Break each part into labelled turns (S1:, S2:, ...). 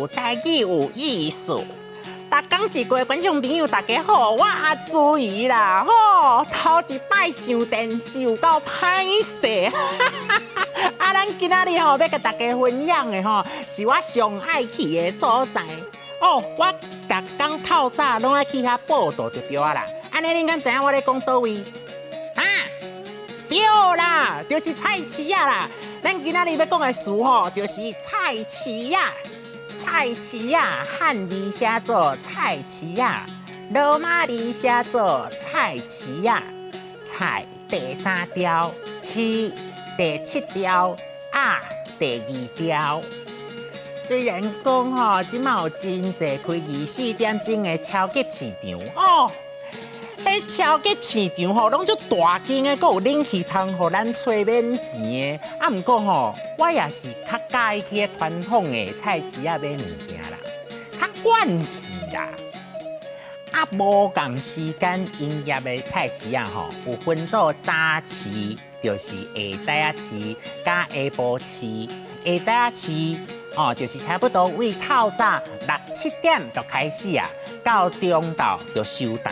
S1: 有台語有意思。逐工一句觀眾朋友大家好，我阿朱姨啦，吼，頭一擺上電視有夠歹勢。啊，咱今仔日吼欲共大家分享的吼，是我上愛去的所在。哦，我逐工透早攏愛去遐報到就對啊啦。按呢，恁敢知影我咧講佗位？啊，對啦，就是菜市仔啦。咱今仔日欲講的詞吼，就是菜市仔。菜市仔，漢字寫做菜市仔，羅馬字寫做菜市仔。菜第三調，市第七調，仔第二調。雖然講吼，這馬有真濟開24點鐘的超級市場哦，彼超級市場吼，攏足大間的，閣有冷氣通予咱吹免錢的。啊，毋過吼，我也是較佮意去傳統的菜市仔買物件啦，較慣勢啦。啊，無仝時間營業的菜市仔吼，有分做早市，就是下早仔市，佮下晡市。下早仔市哦，就是差不多對透早六七點就開始啊，到中晝就收檔。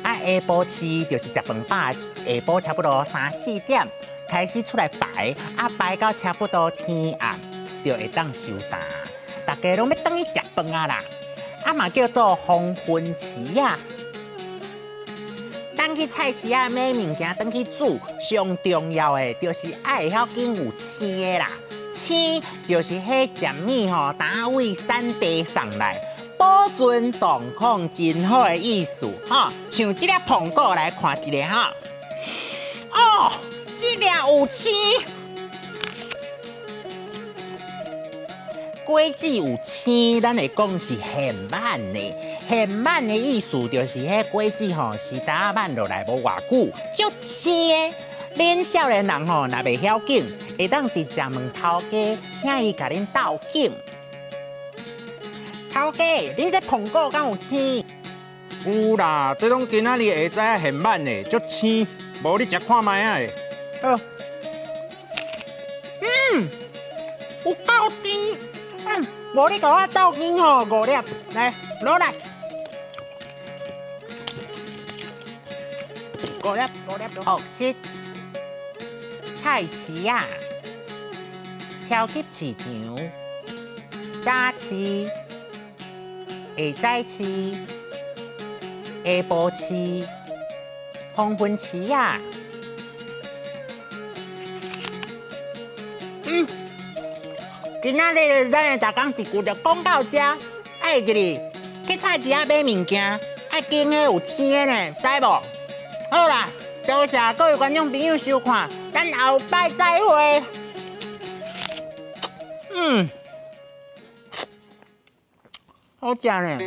S1: 啊，下晡市就是食飯飽，下晡差不多三四點開始出來擺，啊擺到差不多天暗就會當收檔。大家攏欲轉去食飯啊啦，啊嘛叫做黃昏市仔。咱去菜市仔買物件，轉去煮，上重要的就是愛會曉揀有青的啦。青就是彼食物吼，佗位產地送來，保存狀況真好的意思吼。像這粒蘋果來看一下哈，哦，這粒有青，果子有青，咱會講是現挽的。現挽的意思就是彼果子吼是剛挽落來無偌久，足青的。恁少年人吼，若袂曉揀，會當直接問頭家，請伊共恁鬥揀。頭家，恁這蘋果敢有青？
S2: 有啦，這攏今仔日下早現挽的，足青，無你食看覓仔的。
S1: 好。嗯，有夠甜。嗯，無你共我鬥揀吼五粒，來攞來。五粒，五粒。學習。菜市仔、超級市場、早市、下早市、下晡市、黃昏市仔。嗯，今仔日咱的逐工一句就講到這，愛記得去菜市仔買物件，愛揀彼有青的呢，知無？好啦，多謝各位觀眾朋友收看。咱後擺再會。嗯，好食呢。